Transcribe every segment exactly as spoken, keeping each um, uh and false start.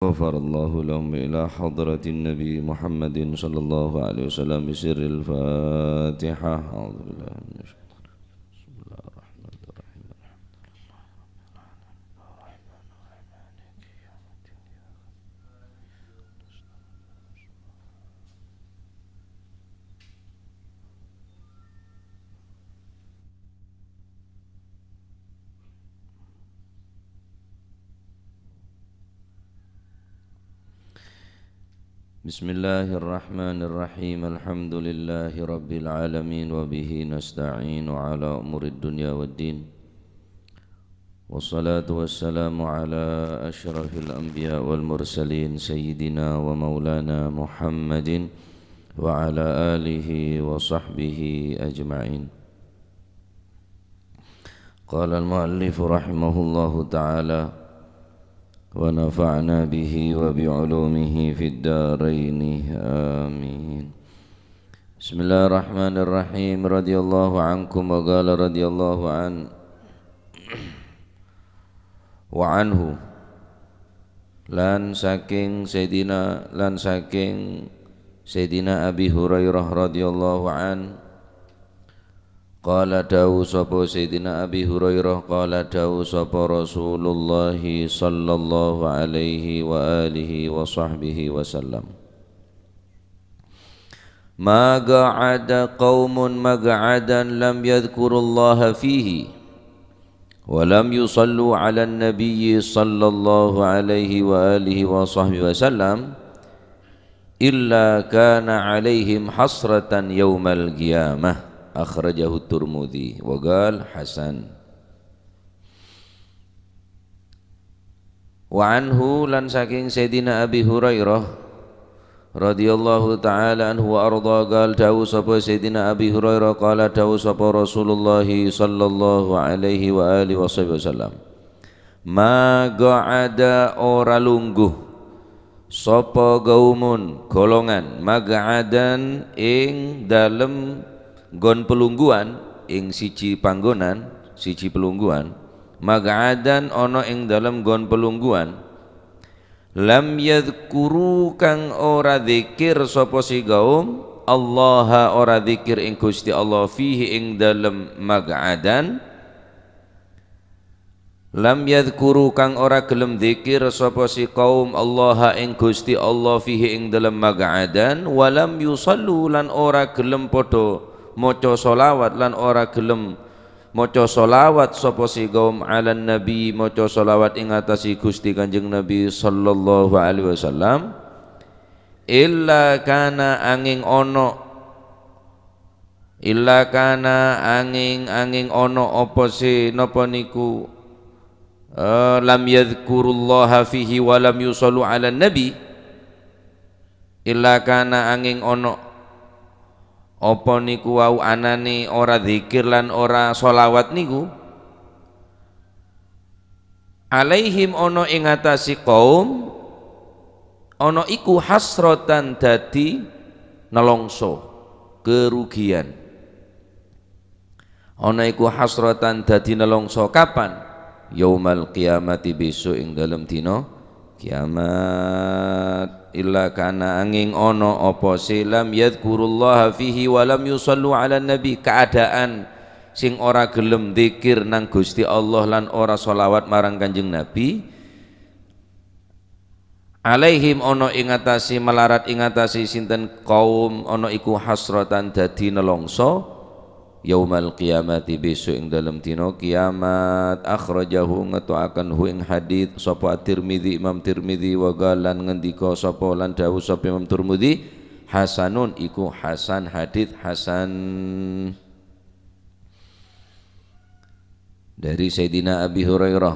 غفر الله لهم إلى حضرة النبي محمد صلى الله عليه وسلم بسر الفاتحة. أعوذ بالله من الشيطان الرجيم. بسم الله الرحمن الرحيم. الحمد لله رب العالمين. الرحمن الرحيم. مالك يوم الدين. إياك نعبد وإياك نستعين. بسم الله الرحمن الرحيم. الحمد لله رب العالمين، وبه نستعين على أمور الدنيا والدين. والصلاة والسلام على أشرف الأنبياء والمرسلين سيدنا ومولانا محمد وعلى آله وصحبه أجمعين. قال المؤلف رحمه الله تعالى، ونفعنا به وبعلومه في الدارين. آمين. بسم الله الرحمن الرحيم. رضي الله عنكم، وقال رضي الله عن، وعنه. Lan saking Sayyidina, lan saking Sayyidina Abi Hurairah radhiyallahu an, qala, dawuh sapa Sayyidina Abi Hurairah, qala, dawuh sapa Rasulullah sallallahu alaihi wa alihi wa sahbihi wasallam, "Ma qa'ada qaumun maq'adan lam yadzkurullaha fihi wa lam yusallu 'alan nabiyyi sallallahu alaihi wa alihi wa sahbihi wasallam illa kana 'alaihim hasratan yaumal qiyamah." Akhrajahu Tirmidzi wa qala hasan. Wa anhu, lan saking Sayyidina Abi Hurairah radhiyallahu ta'ala anhu wa ardha, qala, dawuh sapa Sayyidina Abi Hurairah, qala, dawuh sapa Rasulullah sallallahu alaihi wa alihi wasallam, "Ma qa'ada," ora lungguh, "sapa qaumun," golongan, "maq'adan," ing dalem nggon palungguwan, ing siji panggonan, siji palungguwan, "maq'adan," ana ing dalem nggon palungguwan, "lam yadzkuru," kang ora dzikir sapa si kaum, "Allaha," ora dzikir ing Gusti Allah, "fihi," ing dalem maq'adan, "lam yadzkuru," kang ora gelem dzikir sapa si kaum, "Allaha," ing Gusti Allah, "fihi," ing dalem maq'adan, "wa lam yusallu," lan ora gelem padha maca sholawat, lan ora gelem maca sholawat sapa si kaum, "'alan nabi," maca sholawat ing atase Gusti Kanjeng Nabi sallallahu alaihi wasallam, "illa kana," anging ana, "illa kana," anging, anging ana apa se napa niku, eh, "lam yadzkurullaha fihi wa lam yusallu 'alan nabi," "illa kana," anging ana apa niku wau anane ora dzikir lan ora sholawat niku, "'alaihim," ana ing atase kaum, ana iku, "hasratan," dadi nelongso, kerugian. Ana iku, "hasratan," dadi nelongso. Kapan? "Yaumal qiyamati," besok ing dalem dina kiamat. "Illa kana," anging ana apa se, "lam yadzkurullaha fihi wa lam yusallu 'alan nabi," keadaan sing ora gelem dzikir nang Gusti Allah lan ora sholawat marang Kanjeng Nabi, "'alaihim," ana ing atase, malarat ing atase sinten, kaum, ana iku, "hasratan," dadi nelongso, "yaumal qiyamati," besok ing dalem dina kiamat. Akhrajahu, ngeto'aken hu ing hadits sapa At-Tirmidzi, Imam Tirmidzi, wa qala, lan ngendika sapa, lan dawuh sapa Imam Tirmidzi, "hasanun," iku hasan, hadits hasan. Dari Sayyidina Abi Hurairah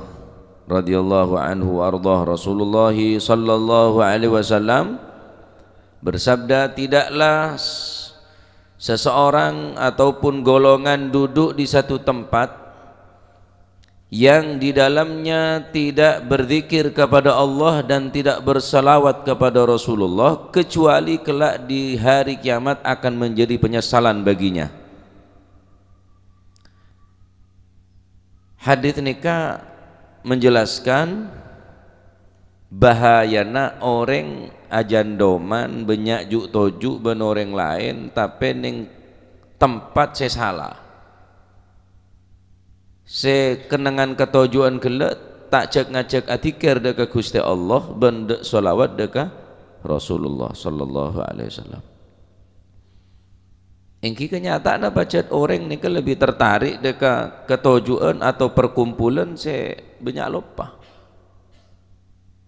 radhiyallahu anhu wa ardhah, Rasulullah sallallahu alaihi wasallam bersabda, "Tidaklah s-, seseorang ataupun golongan duduk di satu tempat yang di dalamnya tidak berzikir kepada Allah dan tidak bersalawat kepada Rasulullah, kecuali kelak di hari kiamat akan menjadi penyesalan baginya." Hadits nèka menjelaskan Bahayana orèng ajhândhâman bânnya' ju'-toju' bân orèng laèn, tapè neng tempat sè sala. Sè kennengngan katoju'ân ghellâ' ta' jhâk-ngajhâk adzikir dâ' ka Ghustè Allah bân dâ-, shalawat dâ' ka Rasulullah sallallahu alaihi wasallam. Èngghi kanyata'anna pajhât orèng nèka lebbi tertarik dâ' ka katoju'ân atau perkumpulan sè bânnya' loppa.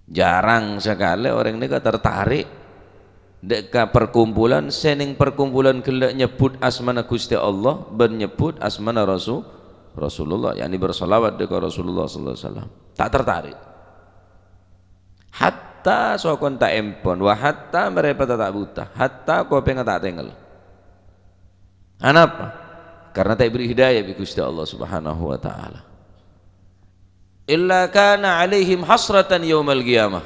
Jarang sakalè orèng nèka tertarik dâ' ka perkumpulan sè neng perkumpulan ghellâ' nyebbhut asmana Ghustè Allah bân nyebbhut asmana Rasu-, Rasulullah, yakni bersolawat dâ' ka Rasulullah sallallahu alaihi wasallam. Ta' tertarik. Hatta sokona ta' empon, wa hatta marèpata ta' buta, hatta kopèngnga ta' tengngel. Anapa? Karena ta' èbèrri' hidayah bi' Ghustè Allah Subhanahu wa Ta'ala. "Illa kana 'alaihim hasratan yaumal qiyamah."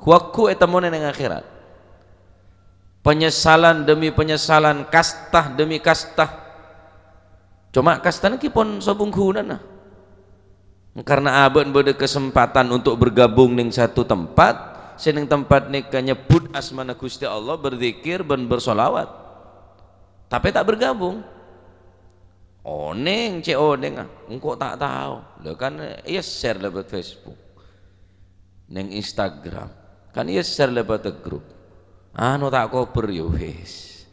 Ghu-lagghu ètemmona neng akhèrat. Penyesalan demi penyesalan, kasta demi kasta. Coma kastana ghi' pon sobung ghunana. Karena abâ'na bâdâ kesempatan untuk bergabung neng satu tempat, sè neng tempat nèka nyebbhut asmana Ghustè Allah, berzikir, bân bersolawat. Tapè ta' bergabung. Onèng, cè' onènga, engko' ta' tao. Lha kan, iyâ share lèbât Facebook. Neng Instagram. Kan iyâ share lèbât grup. Anu ta' kobâr, ya wis.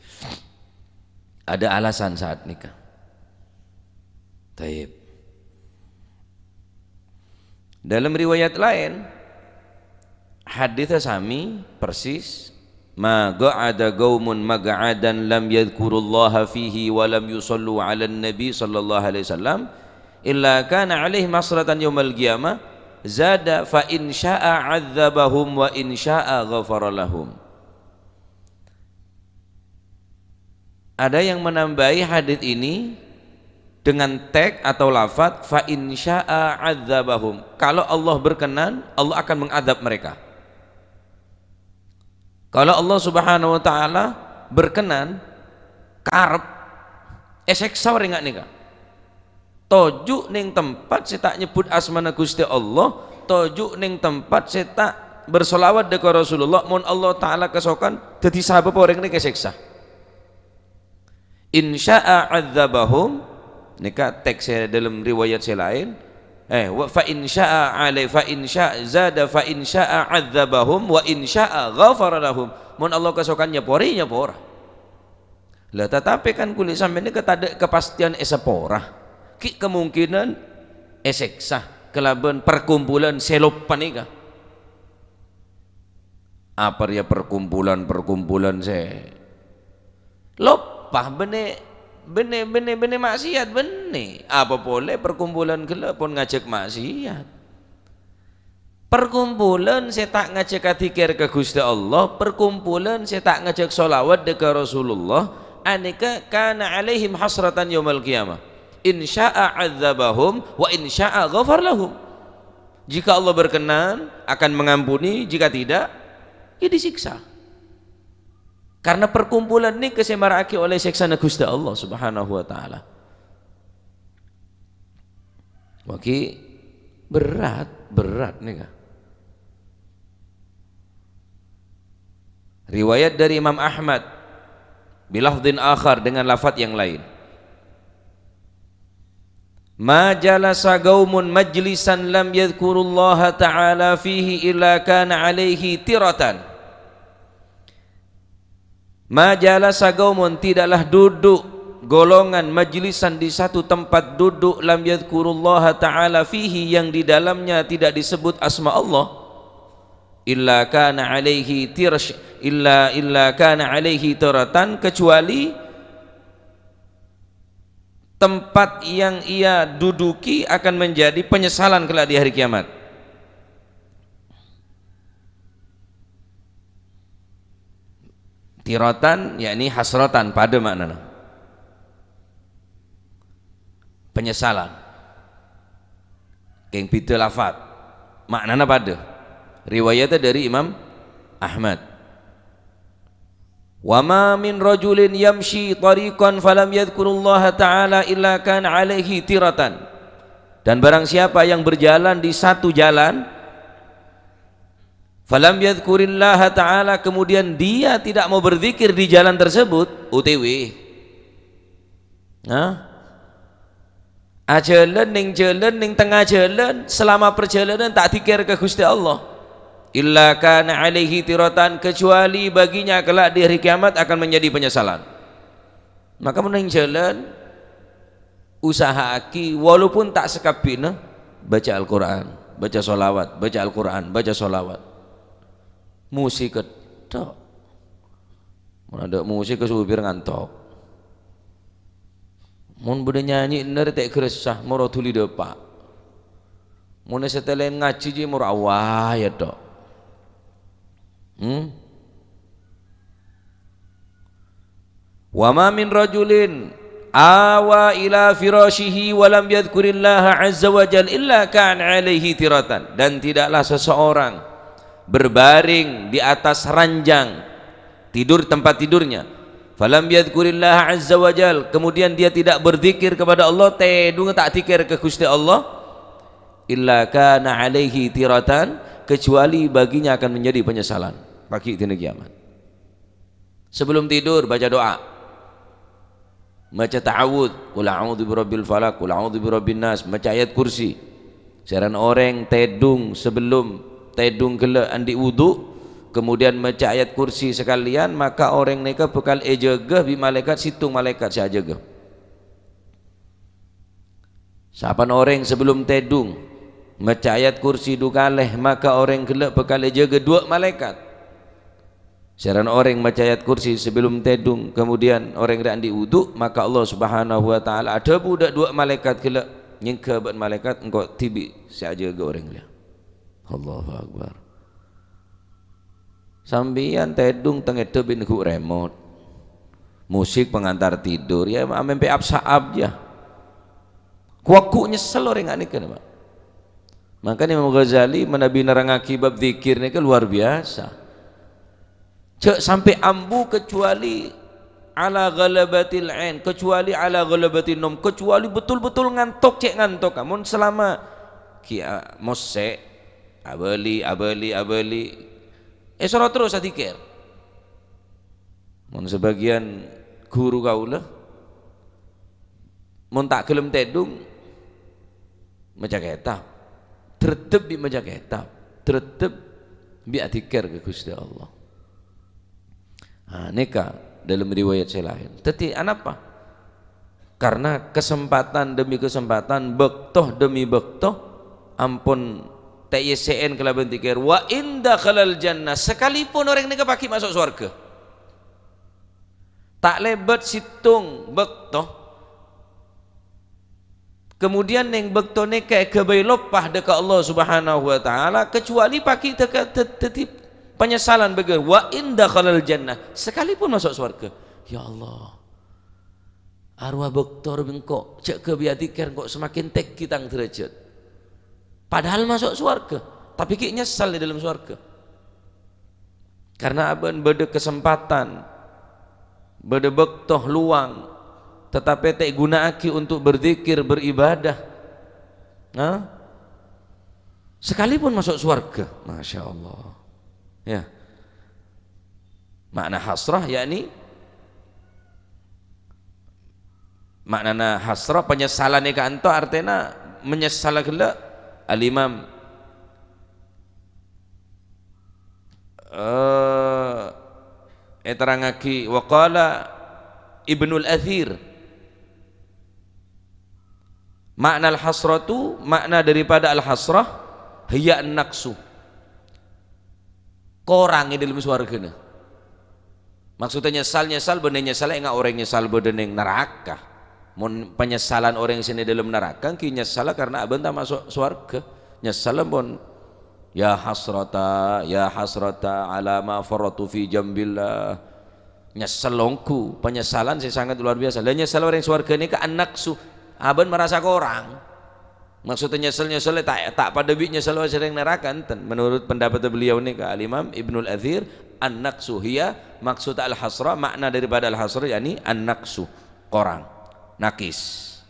Ada alasan saat nèka. Taib. Dalam riwayat laèn, hadisnya sami persis, "Ma qa'ada qaumun maq'adan lam yadzkurullaha fihi wa lam yusallu 'alan nabi sallallahu alaihi wasallam, illa kana 'alaihim hasratan yaumal qiyamah, zada fa in sya'a 'adzabahum wa in sya'a ghafara lahum." Ada yang menambahi hadis ini dengan teks atau lafaz, "Fa in sya'a 'adzabahum." Kalau Allah berkenan, Allah akan mengadab mereka. Kalau Allah Subhanahu wa Ta'ala berkenan, karep, èsèksa orèng nèka. Toju' neng tempat sè ta' nyebbhut asmana Ghustè Allah, toju' neng tempat sè ta' bersolawat dâ' ka Rasulullah, mon Allah Ta'ala kasokan, dhâddhi sabâb orèng nèka èsèksa. "In sya'a 'adzabahum," nèka teks sè dalam riwayat sè laèn, eh, wa fa in sya'a 'alai-, fa in sya-, zada fa in sya'a 'adzabahum, wa in sya'a ghafara lahum. Mon Allah kasokan nyaporè, nyapora. Lah, tatapè kan kulâ sampèyan nèka tadâ' kapastèyan èsapora. Ghi' kamongkènan èsèksa kalabân perkumpulan sè loppa nèka. Apa rèya perkumpulan-perkumpulan sè loppa, bânnè, bânnè, bânnè, bânnè maksiat, bânnè. Apa polè perkumpulan ghellâ' pon ngajhâk maksiat. Perkumpulan sè ta' ngajhâk adzikir ka Ghustè Allah, perkumpulan sè ta' ngajhâk sholawat dâ' ka Rasulullah, anèka kana 'alaihim hasratan yaumal qiyamah. In sya'a 'adzabahum wa in sya'a ghafar lahum. Jika Allah berkenan, akan mengampuni, jika tidak, ya disiksa. Karena perkumpulan nèka sè mara'aghi olè sèksana Ghustè Allah Subhanahu wa Ta'ala. Mangkè berat, berat nèka. Riwayat dari Imam Ahmad, bilafdhin akhar, dengan lafaz yang lain. "Ma jalasa qaumun majlisan lam yadzkurullaha ta'ala fihi illa kana 'alaihi tiratan." "Ma jalasa qaumun," tidaklah duduk golongan majlisan di satu tempat duduk, "lam yadzkurullaha ta'ala fihi," yang di dalamnya tidak disebut asma Allah, "illa kana 'alaihi tirash-, illa, illa kana 'alaihi tiratan," kecuali tempat yang ia duduki akan menjadi penyesalan kelak di hari kiamat. Tiratan, yakni hasratan, padâ ma'nana. Penyesalan. Kèng bhidhâ lafat. Ma'nana padâ. Riwayatnya dari Imam Ahmad. "Wa ma min rajulin yamshi tariqan falam yadzkurullaha ta'ala illa kana 'alaihi tiratan." Dan barang siapa yang berjalan di satu jalan, Falam yadzkurillaha ta'ala, kemudian dia tidak mau berzikir di jalan tersebut, O T W. Nah, ajhâlân neng jhâlân, neng tengnga jhâlân, selama perjalanan ta' dzikir ka Ghustè Allah. Illa kana alaihi tiratan, kecuali baginya kelak di hari kiamat akan menjadi penyesalan. Maka mon neng jhâlân, usaha'aghi, walaupun ta' sakabbhina, baca Al-Qur'an, baca sholawat, baca Al-Qur'an, baca sholawat. Musik kèttok. Mon adâ' musik, ka supir ngantok. Mon bâdâ nyanyi, ènner ta' gressa, moro dhuli dâpa'. Mon satèlèn ngajhi, jiyâ moro awayâ tok. Hmm? "Wa ma min rajulin awa ila firashihi wa lam yadzkurillaha azza wa jal illa kana alaihi tiratan." Dan tidaklah seseorang berbaring di atas ranjang tidur, tempat tidurnya, "falam yadzkurillaha azza wa jal," kemudian dia tidak berzikir kepada Allah, tèdungnga ta' dzikir ka Ghustè Allah, "illa kana alaihi tiratan," kecuali baginya akan menjadi penyesalan pagi dina kiamat. Sebelum tidur, baca doa. Maca ta'awudz, "Qul a'udzu birabbil falaq, qul a'udzu birabbin nas," maca ayat kursi. Sèrana orèng tèdung sebelum tèdung ghellâ' andi' wudu, kemudian maca ayat kursi sakalèyan, maka orèng nèka bhâkal èjâgâ bi' malaèkat, sèttong malaèkat sè ajâgâ. Sapan orèng sebelum tèdung maca ayat kursi du kalè, maka orèng ghellâ' bhâkal èjâgâ duwâ' malaèkat. Sèrana orèng maca ayat kursi sebelum tèdung, kemudian orèng rè andi' wudu, maka Allah Subhanahu wa Ta'ala adhâbu dâ' duwâ' malaèkat ghellâ', "Nyèngghâ bân malaèkat, engko' dhibi' sè ajâgâ orèng rèya." Allahu Akbar. Sampèyan tèdung tengedda bin ghu' remot. Musik pengantar tidur, ya, amèmpè ap-saap, ya. Ku-waggu nyesel orèng nganèka, Pak. Makanya Imam Ghazali manabi nerangaghi bab dzikir nèka luar biasa. Jhâ' sampè' ambu kecuali ala ghalabatil ain, kecuali ala ghalabatin naum, kecuali betul-betul ngantok, cè' ngantok. Mon selama ki-, a-, mossè', abâli, abâli, abâli, èsoro terros adzikir. Mon sabâgiyân ghuru kaulâ, mon ta' ghellem tèdung, maca kètab. Dreddhep bi' maca kètab. Dreddhep bi' adzikir ka Ghustè Allah. Nah, nèka dâlem riwayat sè laèn. Dhâddhi, anapa? Karena kesempatan demi kesempatan, bâkto demi bâkto, ampon ta' èyèssè'è kalabân dzikir. "Wa in dakhalal jannah," sakalèpon orèng nèka paghi' maso' sowarghâ. Ta' lèbât sèttong bâkto, kemudian neng bâkto nèka èghâbây loppa dâ' ka Allah Subhanahu wa Ta'ala, kecuali paghi' dâ-, dâ-, dhâddhi panyesalan bâgiyân, "Wa in dakhalal jannah," sakalèpon maso' sowarghâ. Ya Allah, arowa bâkto rowa engko' jhâ' ghâbây adzikir, engko' semakin tèngghi tang derajat. Padahal maso' sowarghâ, tapè ghi' nyesal è dâlem sowarghâ. Karena abâ'na bâdâ kesempatan, bâdâ bâkto luang, tetapi ta' èghuna'aghi untuk berzikir, beribadah. Nah, sakalèpon maso' sowarghâ, Masya Allah. Ya. Ma'na hasrah, yakni Ma'nana hasra, panyesalan è ka'anto artèna manyesala ghellâ'. Al-Imam, eh, èterrangaghi, wa qala Ibnul Athir, ma'na al-hasratu, makna daripada al-hasrah, hiya an-naqsu. Korang è dâlem sowarghâna. Maksudnya nyesal, nyesal, bânnè nyesal, enga' orèng nyesal bâdâ neng naraka. Mon panyesalan orèng sè neng dâlem naraka, ghi nyesal karena abâ'na ta' maso' sowarghâ. Nyesal pon, "Ya hasrata, ya hasrata ala ma farrattu fi jambillah." Nyesel ongghu, panyesalan sè sangat luar biasa. Lah nyesel orèng sowarghâ nèka an-naqsu, abâ'na marasa korang. Maksudnya nyesel-nyesel ta', ta' padâ bi' nyesel orèng naraka, enten. Menurut pendapat beliau nèka, Al-Imam Ibnul Athir, an-naqsu hiya, maksud al-hasra, makna daripada al-hasra, yakni an-naqsu, korang, nakis.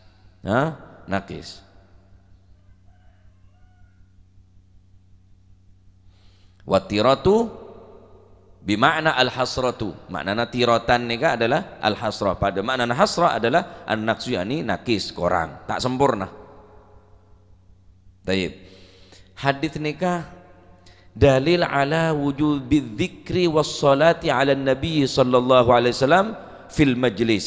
Hah? Nakis. Wa tiratu bima'na al-hasratu. Ma'nana tiratan nèka adalah al-hasrah. Padâ ma'nana hasrah adalah an-naqsu, yakni nakis, korang, ta' samporna. Tayyib. Hadits nèka dalil ala wujubi dzikri was sholati ala nabi sallallahu alaihi wasallam fil majlis.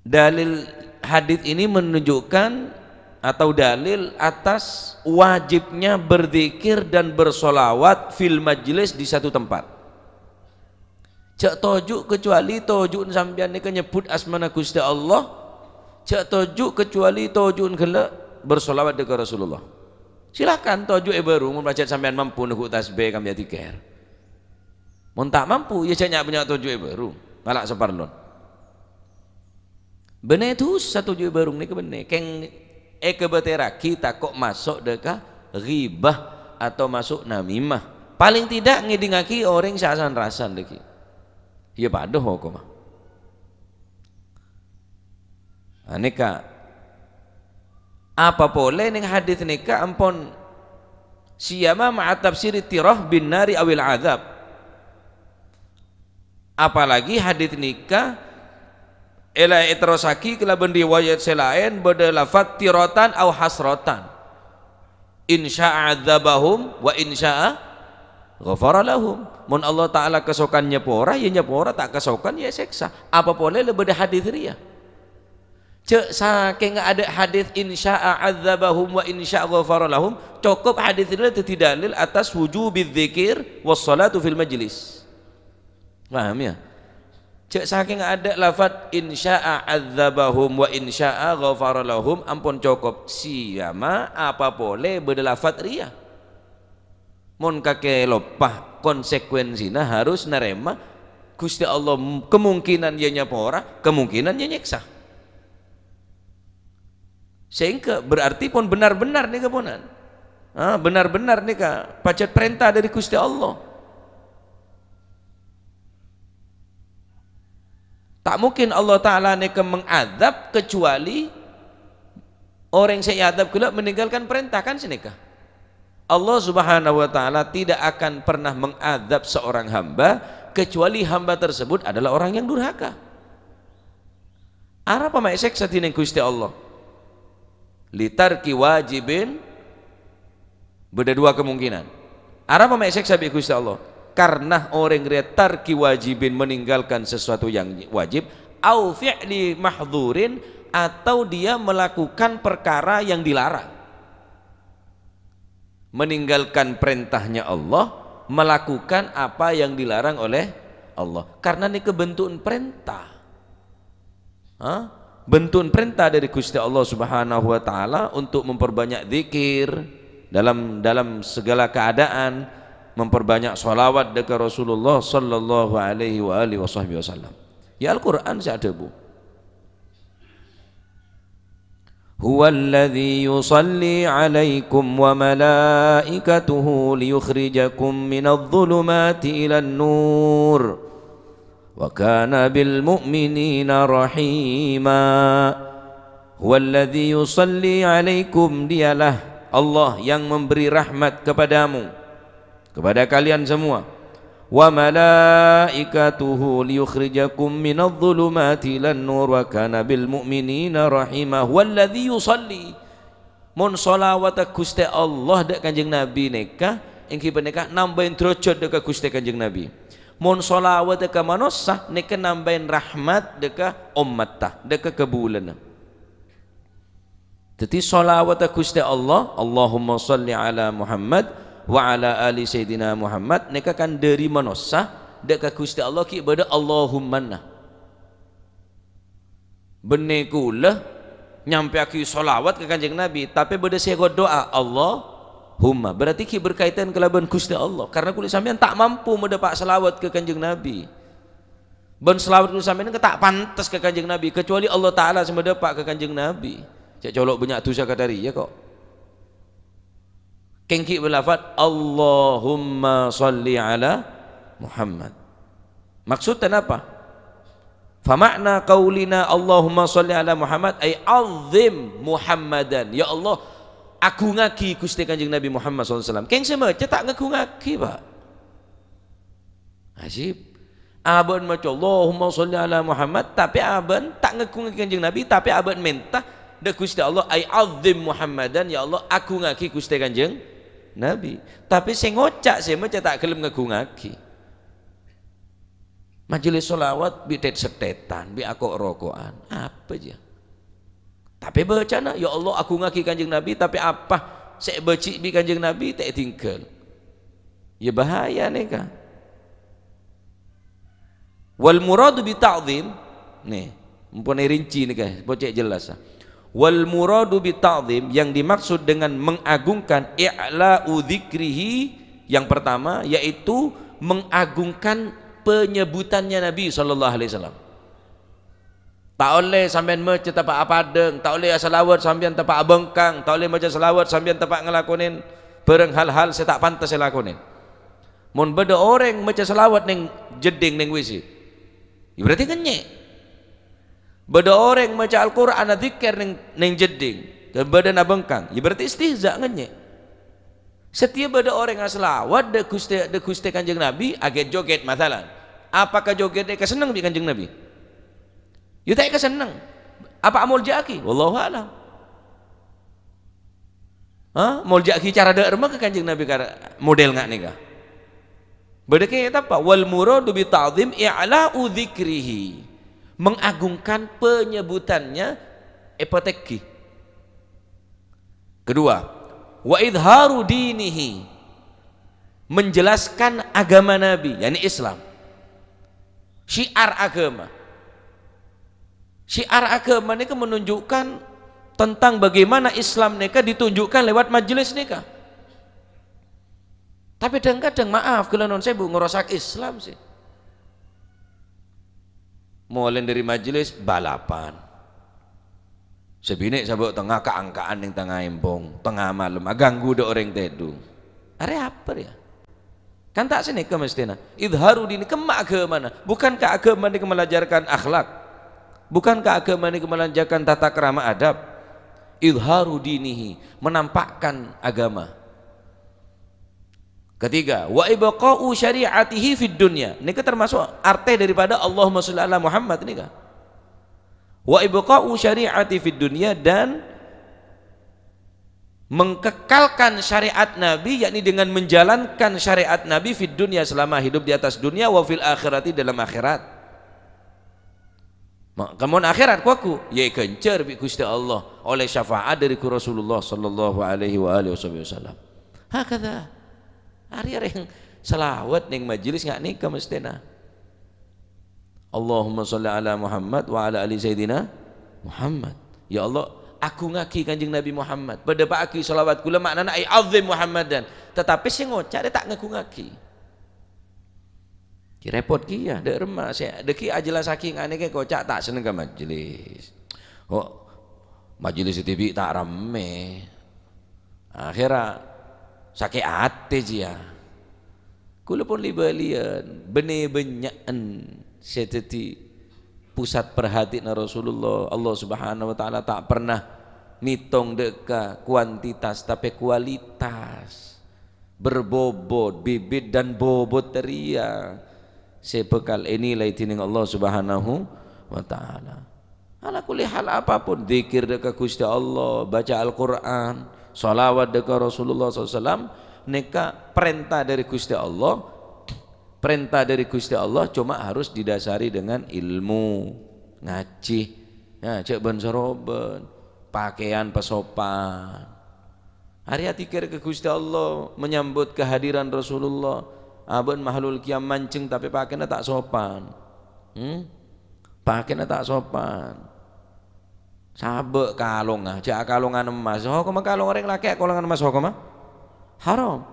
Dalil hadits ini menunjukkan atau dalil atas wajibnya berzikir dan bersolawat fil majlis di satu tempat. Jhâ' toju' kecuali toju'na sampèyan nèka nyebbhut asmana Ghustè Allah, jhâ' toju' kecuali toju'na ghellâ' bersolawat dâ' ka Rasulullah. Silakan toju' è bârung, mon pajhât sampèyan mampu neggu' tasbih kabbhi dzikir. Mon ta' mampu, iyâ jhâ' nya'-bânnya' toju' è bârung, ngala' saparlona. Bânnè dhusa toju' è bârung nèka bânnè, kèng èkabâtèrraghi tako' maso' dâ' ka ghibah atau maso' namimah. Palèng tidak ngèdingngaghi orèng sè san-rasan dhâggi'. Iyâ padâ hokomma. Anèka, apa polè nèng hadits nèka ampon siyama ma'a tafsiri tirah bin nari awil adzab. Apalagi hadits nèka èla èterrossaghi kalabân riwayat sè laèn bâdâ lafat tiratan au hasratan. In sya'a adzabahum wa in sya'a ghafara lahum. Mon Allah Ta'ala kasokan nyapora, ya nyapora, ta' kasokan, ya èsèksa. Apa polè la bâdâ hadits rèya? Jhâ' sakènga adâ' hadits in sya'a adzabahum wa in sya'a ghafara lahum, cokop hadits rèya dhâddhi dalil atas wujubiz zikir was sholatu fil majlis. Paham, ya? Jhâ' sakènga adâ' lafat in sya'a adzabahum wa in sya'a ghafara lahum ampon cokop. Siyama apa polè bâdâ lafat rèya. Mon kakè loppa, konsekuensina harus narèma Ghustè Allah m-, kemungkinan ya nyapora, kemungkinan ya nyèksa. Sehingga berarti pon benar-benar nèka ponan. Ah, benar-benar nèka pajhât parènta dâri Ghustè Allah. Ta' mungkin Allah Ta'ala nèka mengadzab kecuali orèng sè èadzab ghellâ' meninggalkan parènta, kan sanèka. Allah Subhanahu wa Ta'ala tidak akan pernah mengadzab seorang hamba kecuali hamba tersebut adalah orang yang durhaka. Arapa ma' èsèksa dhinèng Ghustè Allah? Litarki wajibin, bâdâ dua kemungkinan. Arapa ma' èsèksa bi' Ghustè Allah? Karena orèng rèya tarki wajibin, meninggalkan sesuatu yang wajib, au fi'li mahdzurin, atau dia melakukan perkara yang dilarang. Meninggalkan perintahnya Allah, melakukan apa yang dilarang oleh Allah. Karena nèka bentu'en parènta. Ha? Bentu'en parènta dâri Ghustè Allah Subhanahu wa Ta'ala untuk memperbanyak zikir dalam, dalam segala keadaan, memperbanyak sholawat dâ' ka Rasulullah sallallahu alaihi wa alihi wasahbihi wasallam. Ya, Al-Qur'an sè adhâbu. Huwallazi yusalli alaikum wa malaikatuhu liyukhrijakum minadh dhulumati ilan nur. Wa kana bil mu'minina rahima. Huwallazi yusalli alaikum, dialah Allah yang memberi rahmat kepadamu, kepada kalian semua. Wa malaikatuhu liyukhrijakum minadh dhulumati ilan nur wa kana bil mu'minina rahima. Huwallazi yusalli. Mon sholawatta Ghustè Allah dâ' Kanjeng Nabi nèka, èngghi panèka nambâi dârâjhât dâ' ka Ghustè Kanjeng Nabi. Mon sholawatta ka manossa nèka nambâi rahmat dâ' ka ommatta, dâ' ka kabulâna. Dhâddhi, sholawatta Ghustè Allah, "Allahumma shalli ala Muhammad wa ala ali Sayyidina Muhammad," nèka kan dâri manossa, dâ' ka Ghustè Allah ghi' bâdâ Allahummana. Bânnè kaulâ nyampèyaghi sholawat ka Kanjeng Nabi, tapè bâdâ sè ngodo'a, "Allahumma." Berarti ghi' berkaitan kalabân Ghustè Allah, karena kaulâ sampèyan ta' mampu madâpa' sholawat ka Kanjeng Nabi. Bân shalawat kaulâ sampèyan ta' pantes ka Kanjeng Nabi, kecuali Allah Ta'ala sè madâpa' ka Kanjeng Nabi. Cè' colo' bânnya' dhusa kadhâriyâ, kok. Kèng ghi' bâlâfat, "Allahumma shalli ala Muhammad." Maksudnya apa? Fama'na qaulina, "Allahumma shalli ala Muhammad," ay, "'azzim Muhammadan." Ya Allah, agungngagi Ghustè Kanjeng Nabi Muhammad sallallahu alaihi wasallam. Kèng sè maca ta' ngagungngagi, Pak. Ajib. Abâ'na maca, "Allahumma sholli ala Muhammad," tapè abâ'na ta' ngagungngagi Kanjeng Nabi, tapè abâ'na mènta dâ' Ghustè Allah, "Ai azim Muhammadan," ya Allah, agungngagi Ghustè Kanjeng Nabi. Tapè sè ngoca', sè maca ta' ghellem ngagungngagi. Majelis sholawat bi' tèt-sèttètan, bi' ako'-roko'an. Apa jiyâ? Tapè bacana, "Ya Allah, agungngagi Kanjeng Nabi," tapè apa sè èbâji' bi' Kanjeng Nabi ta' ètinggal. Ya bahaya nèka. Wal muradu bi ta'zim, nè, ampon èrinci nèka, pocè' jelas. Wal muradu bi ta'zim, yang dimaksud dengan mengagungkan, i'la'u dzikrihi, yang pertama, yaitu mengagungkan penyebutannya Nabi sallallahu alaihi wasallam. Ta' ollè sampèyan maca tappa' apadâng, ta' ollè asalawat sampèyan tappa' abhângkang, ta' ollè maca salawat sampèyan tappa' ngalakonè bârâng hal-hal sè ta' pantes èlakonè. Mon bâdâ orèng maca salawat neng jeddhing neng W C, ya berarti ngènyè'. Bâdâ orèng maca Al-Qur'an, adzikir neng, neng jeddhing, kabâdâ'ân abhângkang, ya berarti istihza, ngènyè'. Satèya bâdâ orèng asalawat dâ' Ghustè, dâ' Ghustè Kanjeng Nabi, aghèt-joghet, masalan. Apakah joghet èkasenneng bi' Kanjeng Nabi? Ya ta' èkasenneng. Apa amolja'aghi? Wallahu a'lam. Ha? Molja'aghi cara dâ' remma ka Kanjeng Nabi kar-, model nga' nèka. Bâdâ kètab, Pak. Wal muradu bi ta'zim i'la'u dzikrihi. Mengagungkan penyebutannya, èpatèngghi. Kedua, wa idharu dinihi. Menjelaskan agama Nabi, yakni Islam. Syiar agama. Syiar agama nèka menunjukkan tentang bagaimana Islam nèka ditunjukkan lewat majelis nèka. Tapè dhâng-kadhâng, maaf, kaulâ nuwun sèbu, ngerosak Islam sih. Molaè dâri majelis, balapan. Sè binè' sabâ' tengnga ka'-angka'an neng tengnga embong, tengnga malem, aghânggu dâ' orèng tèdung. Arè apa rèya? Kan ta' sanèka mestèna. Idharu dini, kemma aghâmana? Bukankah aghâma nèka melajarkan akhlak? Bukankah aghâma nèka melajarkan tata krama adab? Idharu dinihi, menampakkan agama. Ketiga, wa ibqa'u syari'atihi fid dunya. Nèka termasuk artè daripada Allahumma sholli ala Muhammad nèka. Wa ibqa'u syari'ati fid dunya, dan mengkekalkan syariat Nabi, yakni dengan menjalankan syariat Nabi fid dunya, selama hidup di atas dunia, wa fil akhirati, dalam akhirat. Ma-, kemon akhirat, kowaku, ya èghânjhâr bi' Ghustè Allah, ollè syafaat dâri Rasulullah sallallahu alaihi wa alihi wasallam. Hakadha. Arè-arè shalawat neng majelis nga' nèka mestèna. Allahumma sholli ala Muhammad wa ala ali Sayyidina Muhammad. Ya Allah, agungngagi Kanjeng Nabi Muhammad. Padâpa'aghi shalawat kaulâ, ma'nana, "Ai azim Muhammadan." Tatapè sè ngoca' rè ta' ngagungngagi. Ki repot kèya, dâ' remma. Sè dâgghi' ajellassaghi nga' nèka koca' ta' senneng ka majelis. Oh, majelis dhibi' ta' rammè. Akhèrra sakè' atè jiyâ. Kaulâ pon li-bâliyân, bânnè bânnya'en sè dhâddhi pusat perhatianna Rasulullah. Allah Subhanahu wa Ta'ala ta' pernah mètong dâ' ka kuantitas, tapè kualitas. Berbobot, bibit dan bobot rèya sè bhâkal ènilai dhinèng Allah Subhanahu wa Ta'ala. Ala kulli hal, apapun, dzikir dâ' ka Ghustè Allah, baca Al-Qur'an, shalawat dâ' ka Rasulullah sallallahu alaihi wasallam, nèka parènta dâri Ghustè Allah. Parènta dâri Ghustè Allah coma harus didasari dengan ilmu, ngajhi, ya, jhâ' bân-sarobân, pakèyan pasopan. Arèya dzikir ka Ghustè Allah, menyambut kehadiran Rasulullah, abâ'na mahlul qiyam manjheng tapè pakèyanna ta' sopan. Hmm? Pakèyanna ta' sopan. Sabâ' kalongnga, jhâ' akalongan emmas. Sokoma kalong orèng lakè', kalongan emmas sokoma? Haram.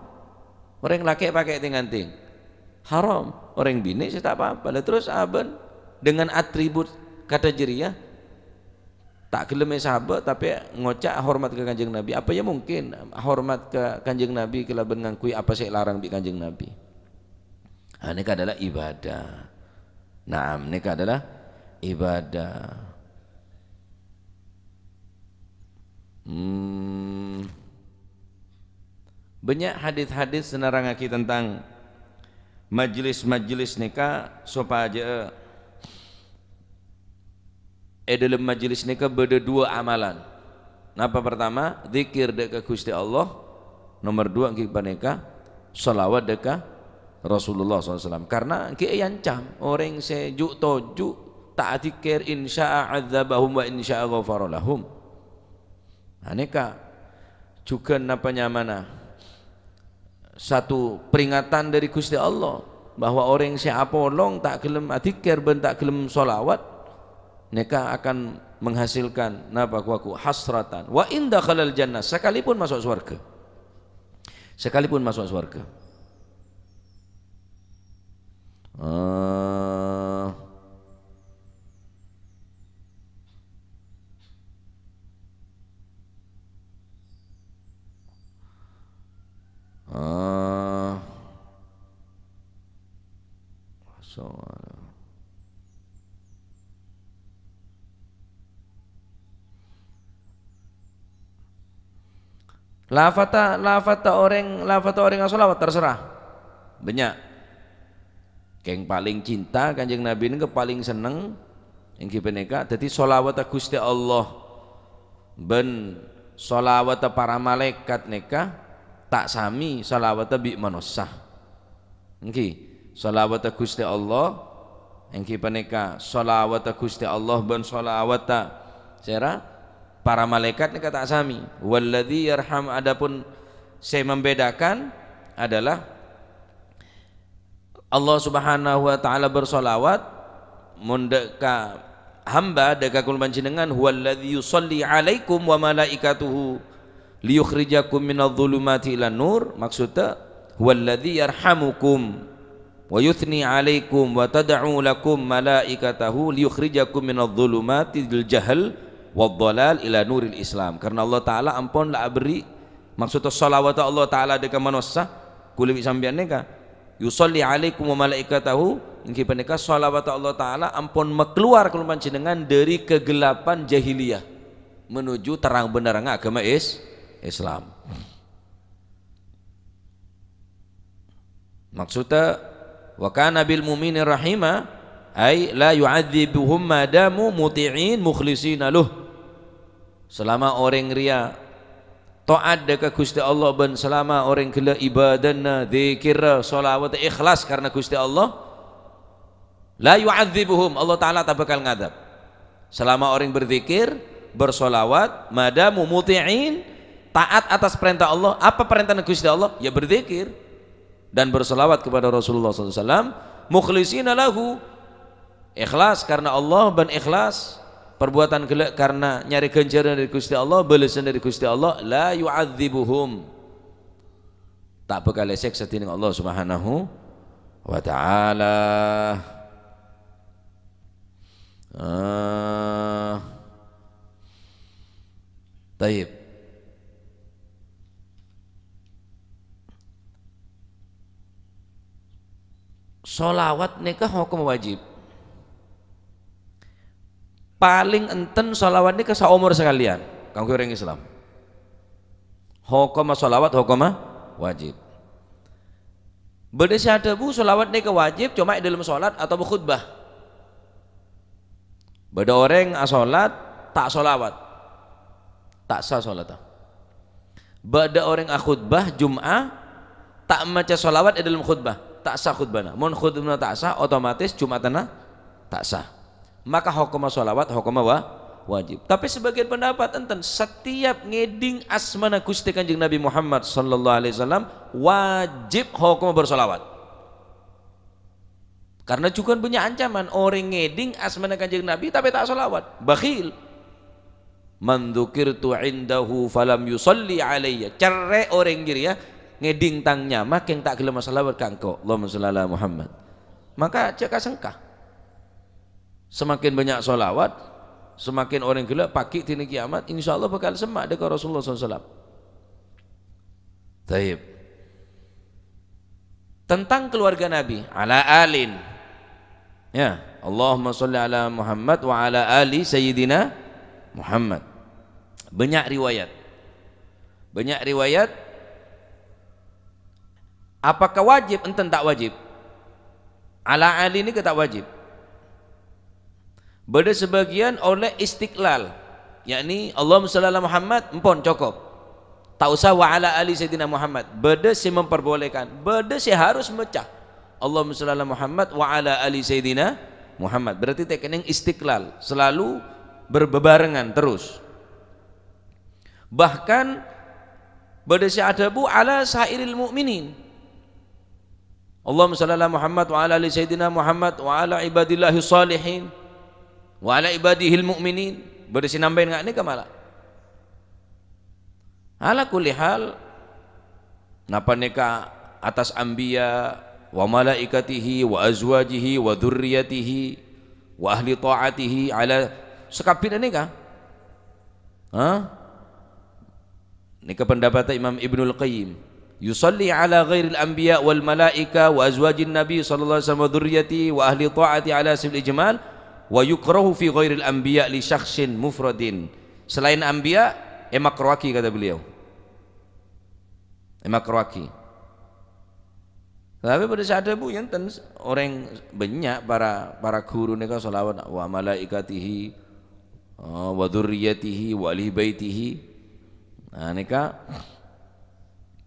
Orèng lakè' pakè' tèng-ngantèng. Haram. Orèng binè' sè ta' pa-apa. Lah terros abâ'na dengan atribut kata jârèya, ta' ghellem èsabâ', tapè ngoca' hormat ka Kanjeng Nabi. Apa ya mungkin hormat ka Kanjeng Nabi kalabân ngangghuy apa sè èlarang bi' Kanjeng Nabi? Ah, nèka adalah ibadah. Naam, nèka adalah ibadah. Hmm. Bânnya' hadis-hadis sè nerrangngaghi tentang majelis-majelis nèka sopajâ'â è dhâlem majelis nèka bâdâ duwâ' amalan. Napa partama? Dzikir dâ' ka Ghustè Allah. Nomer duwâ' ènggi panèka shalawat dâ' ka Rasulullah sallallahu alaihi wasallam. Karna ènggi èancam orèng sè ju'-toju' ta' adzikkèr, "In syaa adzabahum wa in syaa ghafara lahum." Nah, nèka jhughân napa nyamana satu peringatan dâri Ghustè Allah bahwa orèng sè apolong ta' ghellem adzikkèr bân ta' ghellem shalawat, nèka akan menghasilkan napa, ghu-, hasratan. Wa in dakhalal jannah, sakalipun maso' sowarghâ. Sakalipun maso' sowarghâ. Eh, eh, so-, Lafata, lafata orèng, lafata orèng ashalawat, terserah. Bânnya'. Kèng palèng cinta Kanjeng Nabi nèka palèng senneng, ènggi panèka. Dhâddhi shalawatta Ghustè Allah bân shalawatta para malaèkat nèka ta' samè shalawatta bi' manossa. Ènggi, shalawatta Ghustè Allah, ènggi panèka shalawatta Ghustè Allah bân shalawatta sèra para malaèkat nèka ta' samè. Walladzi yarham, adapun sè membèdhâkan adalah Allah Subhanahu wa Ta'ala bersolawat, mon dâ' ka hamba, dâ' ka kaulâ panjhennengngan, "Huwallazi yusalli 'alaikum wa malaikatuhu liyukhrijakum minadh-dhulumati ilan nur." Maksudnya, "Huwallazi yarhamukum wa yuthni 'alaikum wa tad'u lakum malaikatahu liyukhrijakum minadh-dhulumati dzil jahl wad dhalal ila nuril Islam." Karena Allah Ta'ala ampon la aberri', maksudnya, shalawat Allah Ta'ala dâ' ka manossa, kaulâ bi' sampèyan nèka. "Yusalli 'alaikum wa malaikatahu", ènggi panèka shalawat Allah Ta'ala ampon makalowar kaulâ panjhennengngan dâri kegelapan jahiliyah menuju terang benderrangnga agama Is-, Islam. Maksudnya, "Wa kana bil mu'minina rahima", ay la yu'adzibuhum ma damu muti'in mukhlishina lah. Salama orèng rèya taat dâ' ka Ghustè Allah bân salama orèng ghellâ' ibadana, dzikirra, shalawat ikhlas karna Ghustè Allah, la yu'adzibuhum, Allah Ta'ala ta' bhâkal ngadzâb. Salama orèng berzikir, bersolawat, ma damu muti'in, taat atas perintah Allah. Apa perintahnya Ghustè Allah? Ya berzikir dan bersolawat kepada Rasulullah sallallahu alaihi wasallam, mukhlishina lahu, ikhlas karena Allah bân ikhlas, perbuatan ghellâ' karena nyarè ghânjhârân dâri Ghustè Allah, bâlessan dâri Ghustè Allah, la yu'adzibuhum. Ta' bhâkal èsèksa dhinèng Allah Subhanahu wa Ta'ala. Ah. Tayyib. Shalawat nèka hokom wajib. Palèng enten shalawat nèka saomor sakalèyan kaangghuy orèng Islam. Hokomma shalawat, hokomma wajib. Bâdâ sè adhâbu shalawat nèka wajib coma è dhâlem shalat otabâ khutbah. Bâdâ orèng ashalat ta' shalawat, ta' sah shalatta. Bâdâ orèng akhutbah Jum'ah ta' maca shalawat è dhâlem khutbah, ta' sah khutbahna. Mon khutbahna ta' sah, otomatis Jum'atanna ta' sah. Maka hokomma shalawat, hokomma wa-, wajib. Tapè sabâgiyân pendapat enten, setiap ngèdhing asmana Ghustè Kanjeng Nabi Muhammad sallallahu alaihi wasallam wajib hokomma bershalawat. Karna jhughân bânnya' ancaman, orèng ngèdhing asmana Kanjeng Nabi tapè ta' shalawat, bakhil. "Man dzukirtu 'indahu falam yusalli 'alayya." Cerrè' orèng jârèya ngèdhing tang nyama kèng ta' ghellem ashalawat ka engko'. Allahumma shalli ala Muhammad. Maka jhâ' ka-sengka. Semakin bânnya' shalawat, semakin orèng ghellâ' paghi' dina kiamat, insyaallah bhâkal semma' dâ' ka Rasulullah sallallahu alaihi wasallam. Tayyib. Tentang keluarga Nabi, ala alin. Ya, Allahumma shalli ala Muhammad wa ala ali Sayyidina Muhammad. Bânnya' riwayat. Bânnya' riwayat Apakah wajib? Enten ta' wajib. Ala Ali nèka ta' wajib. Bâdâ sabâgiyân ollè istiqlal, yakni Allahumma shalli ala Muhammad, empon, cokop. Ta' osa wa ala ali Sayyidina Muhammad. Bâdâ sè memperbolehkan, bâdâ sè harus maca Allahumma shalli ala Muhammad wa ala ali Sayyidina Muhammad. Berarti ta' kennèng istiqlal, selalu berbebarengan terus. Bahkan bâdâ sè adhâbu ala sairil mu'minin. Allahumma shalli ala Muhammad wa ala ali Sayyidina Muhammad wa ala ibadillahi shalihin wa ala ibadihil mu'minin. Bâdâ sè nambâi nga' nèka mala. Ala kulli hal, napa nèka atas anbiya wa malaikatihi wa azwajihi wa dzurriyyatihi wa ahli ta'atihi ala sakabbhina nèka? Hah? Nèka pendapatta Imam Ibnul Qayyim. "Yusalli ala ghairil anbiya wal malaika wa azwajin nabi sallallahu alaihi wasallam wa dzurriyyati wa ahli ta'ati ala sabil ijmal, wa yukrahu fi ghairil anbiya li syakhsin mufradin." Selain anbiya, èmakruhaghi, kata beliau. Èmakruhaghi. Tapè bâdâ sè adhâbu, ya enten, orèng bânnya' para, para ghuru nèka shalawat, "Wa malaikatihi, eh, wa dzurriyyatihi, wa ahli baitihi." Nah, nèka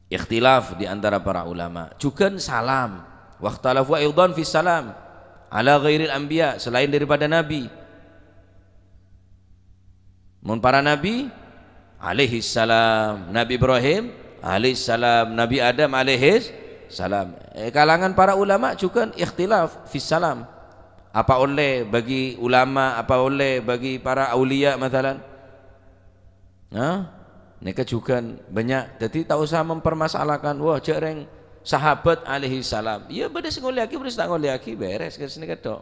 ikhtilaf di antara para ulama. Jhughân salam. Wakhtalafu aidan fis salam ala ghairil anbiya, selain daripada nabi. Mon para nabi, alaihissalam. Nabi Ibrahim, alaihissalam. Nabi Adam, alaihissalam. Eh, kalangan para ulama jhughân ikhtilaf fis salam. Apa ollè bagi ulama, apa ollè bagi para auliya, masalan? Hah? Nèka jhughân bânnya'. Dhâddhi, ta' osa mempermasalahkan, "Wah, jhâ' rèng sahabat alaihissalam." Iyâ, bâdâ sè ngollèyaghi, bâdâ sè ta' ngollèyaghi, bèrès, kèra sanèka tok.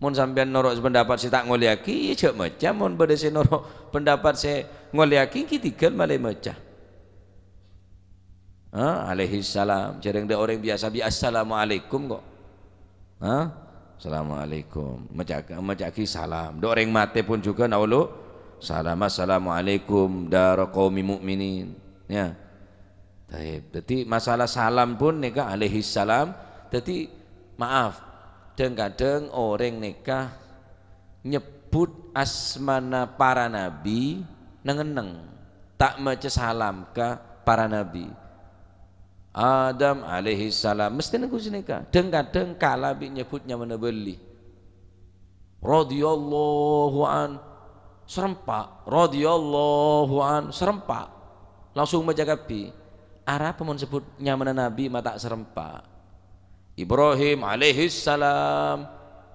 Mon sampèyan noro' pendapat sè ta' ngollèyaghi, iyâ jhâ' maca. Mon bâdâ sè noro' pendapat sè ngollèyaghi, ghi' tèghâl malè maca. Ha, alaihissalam. Jhâ' rèng dâ' orèng biyasa bi' assalamualaikum kok. Ha? Assalamualaikum. Maca-, maca'aghi salam. Dâ' orèng matè pon jhughân aolo salam. "Assalamualaikum dara qaumi mu'minin." Ya. Taib. Dhâddhi, masalah salam pon nèka alaihissalam. Dhâddhi, maaf, dhâng-kadhâng orèng nèka nyebbhut asmana para nabi neng-enneng, ta' maca salam ka para nabi. Adam alaihissalam, mesthèna ghu sanèka. Dhâng-kadhâng kala bi' nyebbhut nyamana bâli. Radhiyallahu an, serempa'. Radhiyallahu an, serempa'. Langsung maca kabbhi. Arapa mon sebbhut nyamana nabi ma' ta' serempa'? Ibrahim alaihissalam,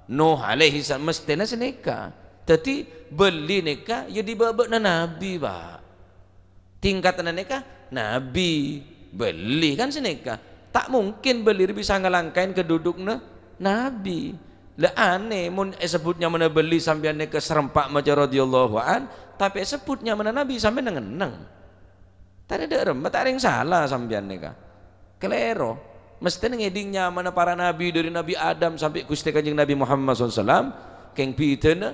Nuh alaihissalam, mesthèna sanèka. Dhâddhi, bâli nèka ya è bâbâna nabi, Pak. Tingkatanna nèka nabi, bâli kan sanèka. Ta' mungkin bâli rè bisa ngalangkaè kadhudhukna nabi. La anèh, mon èsebbhut nyamana bâli sampèyan nèka serempa' maca radhiyallahu an, tapè èsebbhut nyamana nabi sampèyan neng-enneng. Tadâ' dâ' remma, ta' rèng sala sampèyan nèka. Kalèro. Mesthèna ngèdhing nyamana para nabi, dâri Nabi Adam sampè' Ghustè Kanjeng Nabi Muhammad sallallahu alaihi wasallam, kèng bhidhâna,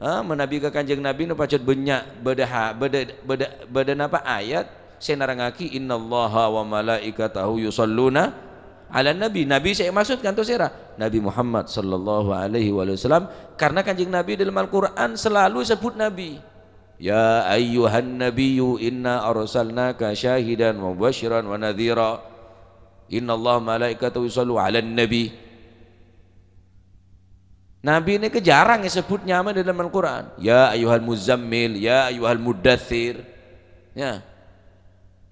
ha, manabi ka Kanjeng Nabi nèka pajhât bânnya', bâdâ ha-, bâdâ, bâdâ, bâdâ napa ayat sè nerrangngaghi, "Innallaha wa malaikatahu yusalluna 'alan nabi." Nabi sè èmaksud kantos sèra? Nabi Muhammad sallallahu alaihi wasallam. Karena Kanjeng Nabi dalam Al-Qur'an selalu èsebbhut nabi. "Ya ayyuhan nabiyyu inna arsalnaka syahidan wa mubasysyiran wa nadhira. Innallaha malaikatahu yusallu 'alan nabi." Nabi nèka jhârâng èsebbhut nyama dalam Al-Qur'an. "Ya ayyuhal muzzammil, ya ayyuhal muddatsir." Ya.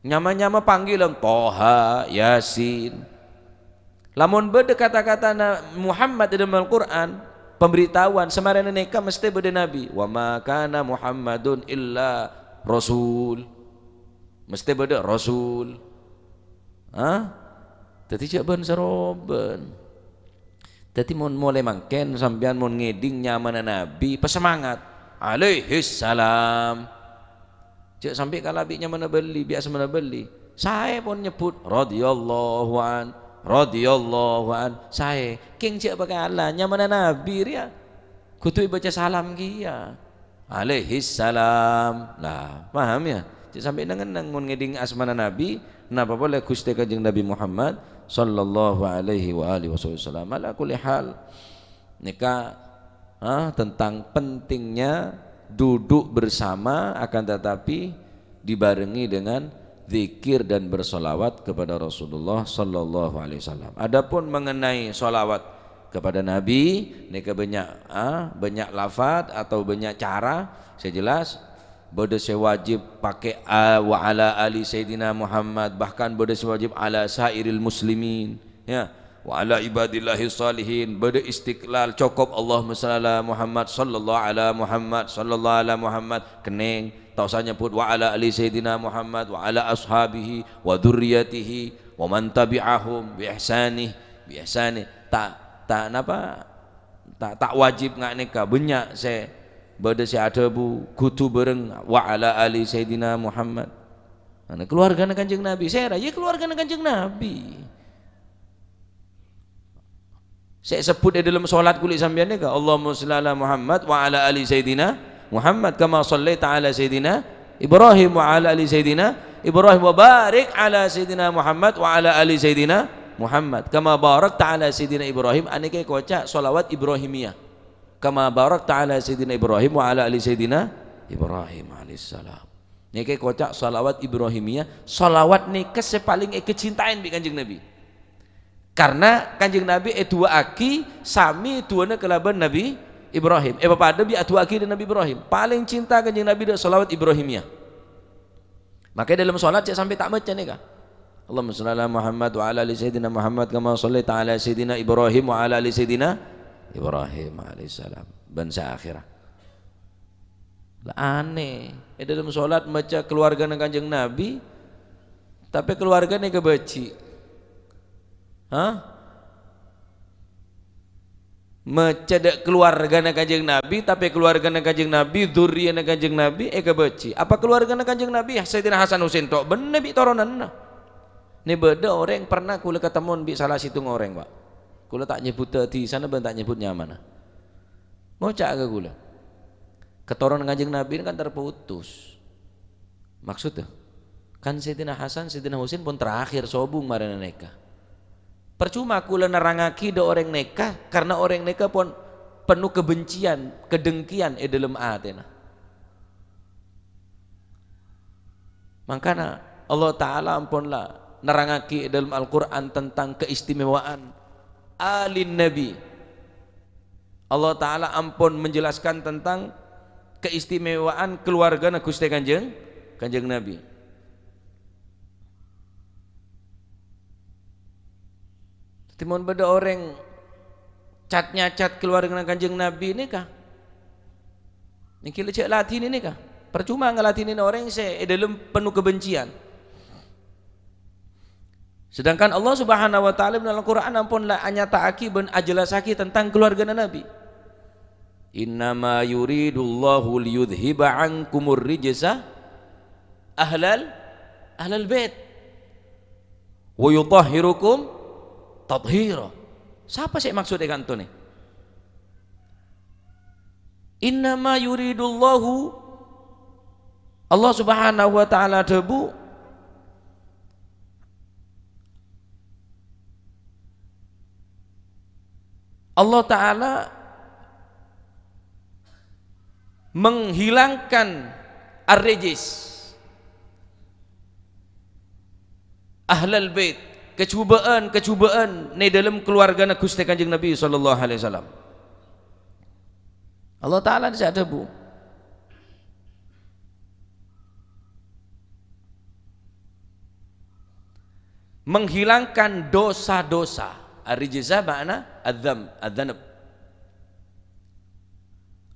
Nyama-nyama panggilan, Toha, Yasin. Lamon bâdâ kata-katana Muhammad è dâlem Al-Qur'an, pemberitahuan, samarèna nèka mestè bâdâ nabi. "Wa ma kana Muhammadun illa rasul." Mestè bâdâ rasul. Hah? Dhâddhi jhâ' bân-sarobân. Dhâddhi mon molaè mangkèn sampèyan mon ngèdhing nyamana nabi, pasemangat. Alaihissalam. Jhâ' sampè' kala bi' nyamana bâli, bi' asmana bâli. Saè pon nyebbhut, "Radhiyallahu an, radhiyallahu an." Saè. Kèng jhâ' pakala, nyamana nabi rèya kodhu èbâca salam kèya. "Alaihissalam." Lah, paham ya? Cè' sampè' neng-enneng mon ngèdhing asmana Nabi, napa polè Ghustè Kanjeng Nabi Muhammad sallallahu alaihi wa alihi wasallam. Ala kulli hal, nèka, ha, tentang pentingnya duduk bersama, akan tetapi dibarengi dengan zikir dan bersolawat kepada Rasulullah sallallahu alaihi wasallam. Adapun mengenai solawat kepada Nabi, nèka bânnya', ha, bânnya' lafat atau bânnya' cara, sè jelas, bâdâ sè wajib pakè a-, wa ala ali Sayyidina Muhammad, bahkan bâdâ sè wajib ala sairil muslimin, ya, wa ala ibadillahis shalihin, bâdâ istiqlal, cokop Allahumma shalli ala Muhammad, sallallahu ala Muhammad, sallallahu ala Muhammad, kennèng, ta' osa nyebbhut wa ala ali Sayyidina Muhammad, wa ala ashabihi, wa dzurriyyatihi, wa man tabi'ahum bi ihsanih, bi ihsanih. Ta', ta', napa? Ta', ta' wajib nga' nèka. Bânnya' sè, bâdâ sè adhâbu, kodhu bhâreng wa ala ali Sayyidina Muhammad. Ana, keluargana Kanjeng Nabi. Sèra? Yâ, keluargana Kanjeng Nabi. Sè èsebbhut è dâlem solat kulâ sampèyan nèka, "Allahumma shalli ala Muhammad wa ala ali Sayyidina Muhammad, kama shallaita ala Sayyidina Ibrahim wa ala ali Sayyidina Ibrahim, wa barik ala Sayyidina Muhammad wa ala ali Sayyidina Muhammad, kama barakta ala Sayyidina Ibrahim." Anèka èkoca' shalawat Ibrahimiyah. "Kama barakta ala Sayyidina Ibrahim wa ala ali Sayyidina Ibrahim alaihissalam." Nèka èkoca' shalawat Ibrahimiyah. Shalawat nèka sè palèng èkacintaè bi' Kanjeng Nabi. Karna Kanjeng Nabi èdu'aaghi samè du'ana kalabân Nabi Ibrahim. Èpapadâ bi' adu'aaghi dâ' Nabi Ibrahim. Palèng cinta Kanjeng Nabi dâ' shalawat Ibrahimiyah. Makè dâlem solat cè' sampè' ta' maca nèka. "Allahumma shalli ala Muhammad wa ala ali Sayyidina Muhammad kama shallaita ala Sayyidina Ibrahim wa ala ali Sayyidina Ibrahim alaihissalam." Bân sè akhèra. Lah, anèh. È dâlem solat maca keluargana Kanjeng Nabi, tapè keluargana èkabâji'. Hah? Maca dâ' keluargana Kanjeng Nabi, tapè keluargana Kanjeng Nabi, dzurriyyana Kanjeng Nabi èkabâji'. Apa keluargana Kanjeng Nabi, Sayyidina Hasan Husain tok bânnè bi' toronanna? Nè bâdâ orèng pernah kulâ katemmo bi' sala sèttong orèng, Pak. Kulâ ta' nyebbhut dhâddhina bân ta' nyebbhut nyamana. Ngoca' ka kulâ, "Ketoron Kanjeng Nabi ini kan terputus." Maksudnya, kan Sayyidina Hasan, Sayyidina Husain pon terakhir sobung marèna nèka. Percuma kulâ nerrangaghi dâ' orèng nèka, karna orèng nèka pon penuh kebencian, kedengkian è dâlem atèna. Mangkana Allah Ta'ala ampon la nerrangaghi è dâlem Al-Qur'an tentang keistimewaan alin Nabi. Allah Ta'ala ampon menjelaskan tentang keistimewaan keluargana Ghustè Kanjeng, Kanjeng Nabi. Dhâddhi, mon bâdâ orèng cat-nyacat keluargana Kanjeng Nabi nèka, nèka la jhâ' ladhinè nèka. Percuma ngaladhinè orèng sè è dâlem penuh kebencian. Sedangkan Allah Subhanahu wa Ta'ala è dâlem Al-Qur'an ampon la anyata'aghi bân ajellassaghi tentang keluargana Nabi. "Innama yuridullahu liyudhhiba ankumur rijsa ahlal, ahlal bait wa yutahhirukum tathira." Sapa sè maksod è ka'dinto nè? "Innama yuridullahu," Allah Subhanahu wa Ta'ala dhâbu, Allah Ta'ala menghilangkan ar-rijs, ahlal bait, kajhubâ'ân-kajhubâ'ân nè dâlem keluargana Ghustè Kanjeng Nabi sallallahu alaihi wasallam. Allah Ta'ala bisa adhâbu, menghilangkan dosa-dosa. Ar-rijza ma'na adzam, adzanab.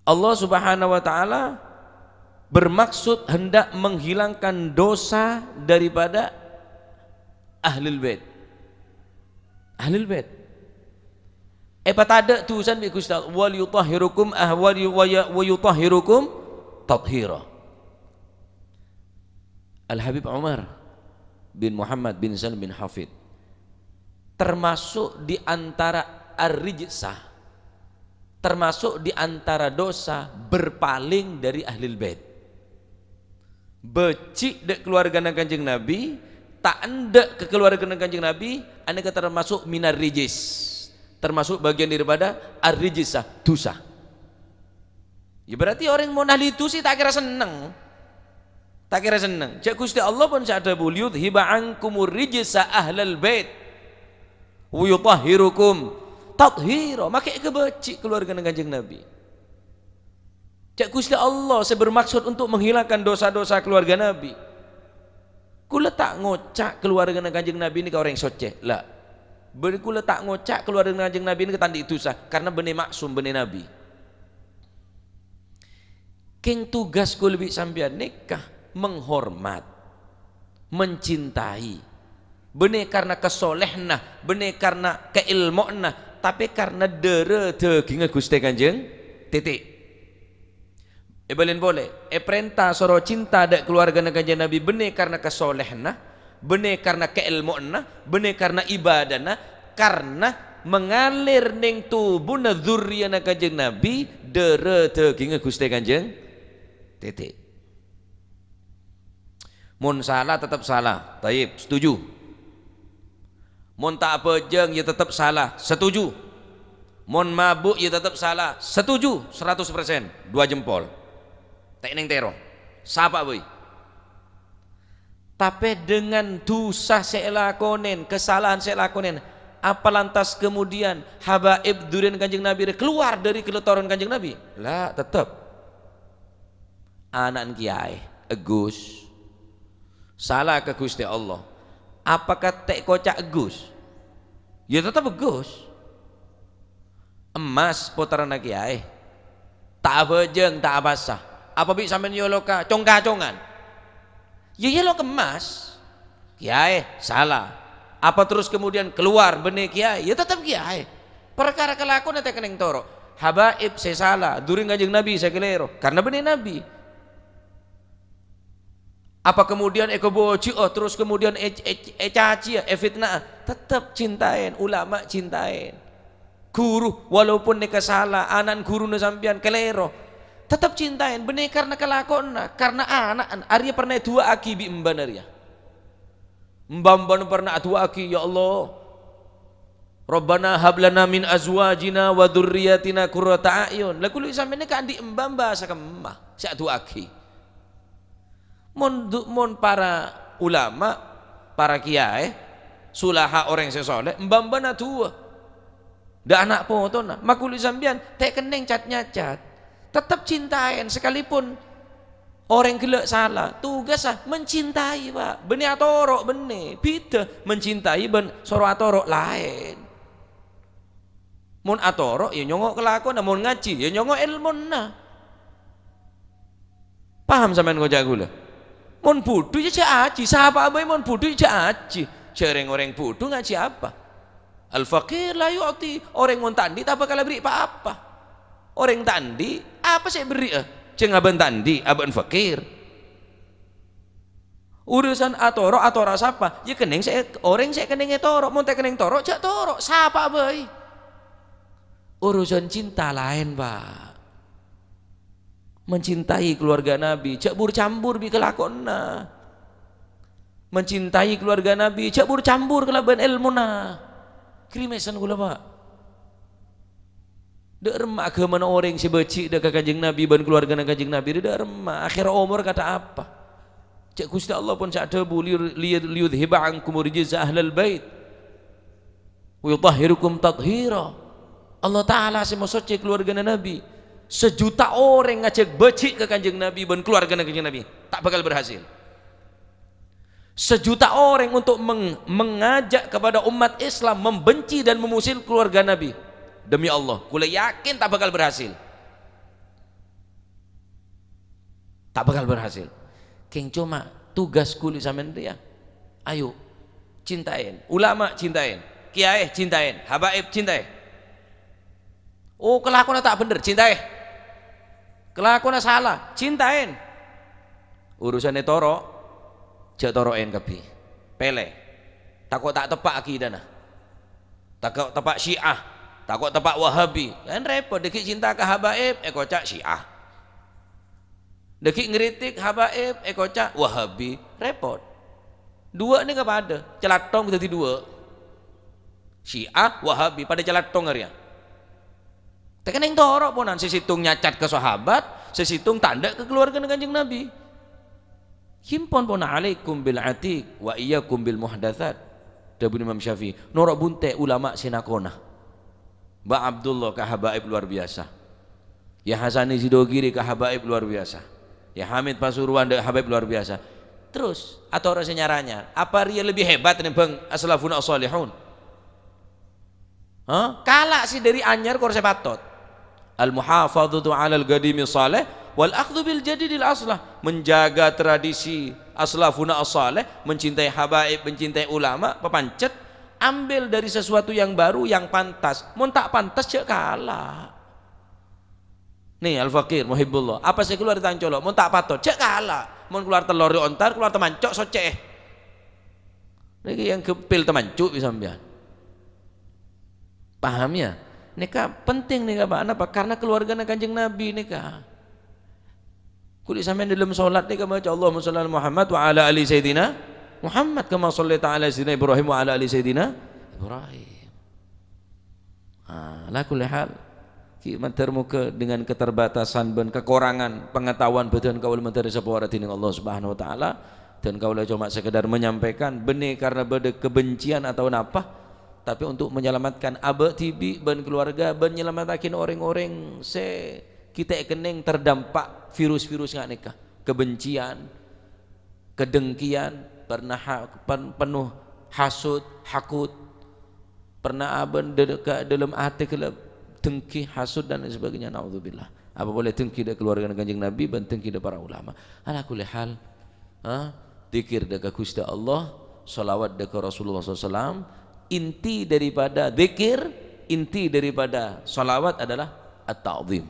Allah Subhanahu wa Ta'ala bermaksud hendak menghilangkan dosa daripada Ahlul Bait. Ahlul Bait. Èpatadâ' dusana bi' Ghustè Allah. "Wal yutahhirukum ah-, wal yu-, wa ya-, wa yutahhirukum tathira." Al-Habib Umar bin Muhammad bin Salim bin Hafid. Termasuk di antara ar-rijsa, termasuk di antara dosa berpaling dari Ahlul Bait. Bâji' dâ' kalowargana Kanjeng Nabi, ta' endâ' ka kalowargana Kanjeng Nabi, anèka termasuk minar rijis. Termasuk bagian daripada ar-rijis, dusa. Ya, berarti orèng mon ahli dusa ta' kèra senneng. Ta' kèra senneng. Jâ' Ghustè Allah pon sè adhâbu, "Liyudhhiba 'ankumur rijsa ahlal bait wa yutahhirukum tathhira." Makè èkabâji' kalowargana Kanjeng Nabi. Jâ' Ghustè Allah sè bermaksud untuk menghilangkan dosa-dosa keluarga Nabi. Kaulâ ta' ngoca' kalowargana Kanjeng Nabi nèka orèng soccè, la. Bân kaulâ ta' ngoca' kalowargana Kanjeng Nabi nèka ta' andi' dusa, karena bânnè maksum, bânnè nabi. Kèng tugas kaulâ bi' sampèyan nèka menghormat, mencintai. Bânnè karena kasolèhanna, bânnè karena kaèlmowanna, tapè karena dârâ dhâghingnga Ghustè Kanjeng, titik. Èbâlin polè, èparènta soro cinta dâ' kalowargana Kanjeng Nabi bânnè karena kasolèhanna, bânnè karena kaèlmowanna, bânnè karena ibadana, karena mengalir neng tobuna dzurriyyana Kanjeng Nabi, dârâ dhâghingnga Ghustè Kanjeng, titik. Mon sala, tetep sala. Tayyib, setuju. Mon ta' abhâjâng, ya tetep sala. Setuju. Mon mabuk, ya tetep sala. Setuju, seratus persen. Dua jempol. Ta' neng tèro. Sapa bhâi? Tapè dengan dusa sè èlakonè, kesalahan sè èlakonè, apa lantas kemudian habaib dhuriyana Kanjeng Nabi rè kalowar dâri keletoron Kanjeng Nabi? La, tetep. Ana'na kèyaè, èghus. Sala ka Ghustè Allah. Apakah ta' èkoca' èghus? Ya, tetep èghus. Emmas pottrana kèyaè. Ta' abhâjâng, ta' apasa. Apa bi' sampèyan èyoloka cong-kacongan? Ya, èyolok emmas. Kèyaè, sala. Apa terus kemudian kalowar bânnè kèyaè? Ya, tetep kèyaè. Parkara kalakowanna ta' kennèng toro'. Habaib sè sala, dhuriyana Kanjeng Nabi sè kalèro, karena bânnè Nabi. Apa kemudian èkabâji'â, terus kemudian è-, è-, ècaciyâ, èfitna'a? Tetep cintaèn, ulama cintaèn. Ghuru, walaupun nèka sala, ana'na ghuruna sampèyan kalèro, tetep cintaèn, bânnè karena kalakowanna, karena ana'na, arèya pernah èdu'aaghi bi' embana rèya. Emba-embana pernah adu'aaghi, "Ya Allah, Rabbana hab lana min azwajina wa dzurriyyatina qurrata a'yun." La, kaulâ sampèyan nèka andi' emba-emba sakemma sè adu'aaghi. Mon du-, mon para ulama, para kèyaè, sulaha orèng sè soleh, emba-embana du'a. Dâ' ana' potona, ma' kaulâ sampèyan ta' kennèng cat-nyacat. Tetep cintaèn, sakalipun orèng ghellâ' sala. Tugassa mencintai, Pak. Bânnè atoro' bânnè. Bhidhâ mencintai bân soro atoro' laèn. Mon atoro', ya nyongngo' kalakowanna. Mon ngajhi, ya nyongngo' èlmona. Paham sampèyan ngoca' kaulâ? Mon budhu ya jhâ' ajhi, sapa'a bhâi mon budhu ya jhâ' ajhi. Jhâ' rèng-orèng budhu ngajhi apa? Al-faqir la yu'ti, orèng mon ta' andi' ta' bhâkal aberri' pa-apa. Orèng ta' andi', apa sè èberri'â? Jhâ' abâ'na ta' andi', abâ'na faqir. Urusan atoro', atoro' sapa? Ya kennèng sè, orèng sè kennèng ètoro', mon ta' kennèng toro', jhâ' toro', sapa'a bhâi. Urusan cinta laèn, Pak. Mencintai keluarga Nabi, jhâ' bur-cambur bi' kalakowanna. Mencintai keluarga Nabi, jhâ' bur-cambur kalabân èlmona. Grimèsan kaulâ, Pak. Dâ' remma aghâmana orèng sè bâji' dâ' ka Kanjeng Nabi bân keluargana Kanjeng Nabi, dâ' remma. Akhèr omor kadhâ' apa? Jhâ' Ghustè Allah pon sè adhâbu, "Liyu-, liyu-, liyudhhiba 'ankumur rijsa ahlal bait." "Wa yutahhirukum tathhira." Allah Ta'ala sè masoccè keluargana Nabi. Sajuta orèng ngajhâk bâji' ka Kanjeng Nabi bân keluargana Kanjeng Nabi. Ta' bhâkal berhasil. Sajuta orèng untuk meng-, mengajak kepada umat Islam membenci dan memusuhi keluarga Nabi. Demi Allah, kaulâ yakin ta' bhâkal berhasil. Ta' bhâkal berhasil. Kèng coma tugas kaulâ sampèyan rèya. Ayo, cintaèn. Ulama cintaèn. Kèyaè cintaèn. Habaib cintaèn. Oh, kalakowanna ta' bhender, cintaè. Kalakowanna sala, cintaèn. Urusan ètoro', jhâ' toro'èn kabbhi. Pèlè. Tako' ta' teppa' akidana. Tako' teppa' Syiah, tako' teppa' Wahabi. Kan rèpot, dhâggi' cinta ka habaib, èkoca' Syiah. Dhâggi' ngritik habaib, èkoca' Wahabi, rèpot. Duwâ' nèka padâ, calathong dhâddhi duwâ'. Syiah, Wahabi, padâ calathong arèya. Tèkennèng toro' ponan, sè sèttong nyacat ka sahabat, sè sèttong tandhâ ka kaluwargana Kanjeng Nabi. Himpon pona, "Alaikum bil atiq wa iyyakum bil muhdatsat," dhâbuna Imam Syafi'i. Noro' bunte' ulama sè nakona. Mbah Abdullah ka habaib luar biasa. Ya Hasani Sidogiri ka habaib luar biasa. Ya Hamid Pasuruan dâ' habaib luar biasa. Terus, atoro' sè nyaranya, apa rèya lebih hebat nèmbhâng aslafuna as-salihun? Hah? Kala' sè dhâri anyar kor sè patot. Al-muhafadzatu 'alal qadimi shalih wal akhdhu bil jadidil aslah. Menjaga tradisi aslafuna as-salih, mencintai habaib, mencintai ulama, papancet, ambil dari sesuatu yang baru, yang pantas. Mon ta' pantas, jhâ' kala'. Nè, Al-Faqir Muhibbullah, apa sè kalowar tang colo'? Mon ta' patot, jhâ' kala'. Mon kalowar tellor ontar, kalowar tamanco', soccè'è. Nèka yang gempil tamanco' bi' sampèyan. Paham ya? Nèka penting nèka, Pak. Napa? Karena kaluwargana Kanjeng Nabi nèka. Kulâ sampèyan dâlem sholat nèka maca, "Allahumma shalli ala Muhammad wa ala ali Sayyidina Muhammad kama shallaita ala Sayyidina Ibrahim wa ala ali Sayyidina Ibrahim." Ah, ala kulli hal, ghi' mandhâr moghâ dengan keterbatasan bân kekurangan pengetahuan bâdhân kaulâ mandhâr èsapowara dhinèng Allah Subhanahu wa Ta'ala, dan kaulâ coma sekedar menyampaikan, bânnè karena bâdâ kebencian atau napa, tapi untuk menyelamatkan abâ' dhibi' bân keluarga, bân nyelametaghi orèng-orèng sè ghi' ta' kennèng terdampak virus-virus nga' nèka, kebencian, kedengkian, pernah ha-, pen-, penuh hasud, hakut, pernah abân dâ-, ka dâlem atè ghellâ' dengki, hasud, dan lain sebagainya. Naudzubillah. Apa polè dengki dâ' kaluwargana Kanjeng Nabi, bân dengki dâ' para ulama. Ala kulli hal, ha? Dzikir dâ' ka Ghustè Allah, shalawat dâ' ka Rasulullah sallallahu alaihi wasallam. Inti daripada dzikir, inti daripada shalawat adalah at-ta'zim.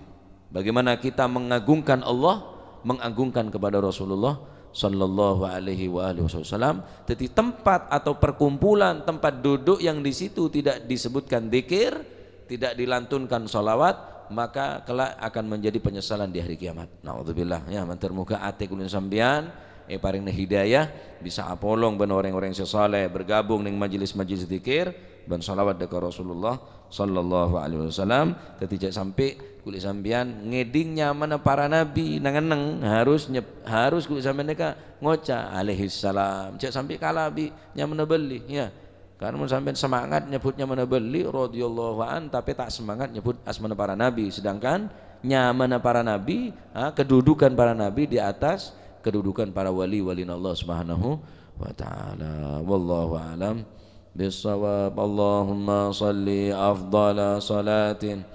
Bagaimana kita mengagungkan Allah, mengagungkan kepada Rasulullah sallallahu alaihi wa alihi wasallam. Jadi, tempat atau perkumpulan, tempat duduk yang di situ tidak disebutkan dzikir, tidak dilantunkan shalawat, maka kelak akan menjadi penyesalan di hari kiamat. Naudzubillah, ya, mandhâr moghâ atè kulâ sampèyan èparèngana hidayah, bisa apolong bân orèng-orèng sè saleh, bergabung neng majelis-majelis dzikir, bân shalawat dâ' ka Rasulullah sallallahu alaihi wasallam. Dhâddhi, jhâ' sampè' kulâ sampèyan ngèdhing nyamana para nabi, neng-enneng harus nyep-, harus kulâ sampèyan nèka ngoca' alaihissalam. Jhâ' sampè' kala' bi' nyamana bâli, ya. Karena mon sampèyan semangat nyebbhut nyamana bâli, radhiyallahu an, tapè ta' semangat nyebbhut asmana para nabi. Sedangkan nyamana para nabi, ha, kedudukan para nabi di atas kedudukan para wali-walina Allah Subhanahu wa Ta'ala. Wallahu a'lam bishawab. Allahumma shalli afdhala shalatin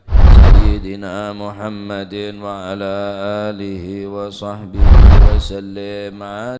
Sayyidina Muhammadin wa ala alihi wa sahbihi wa sallim.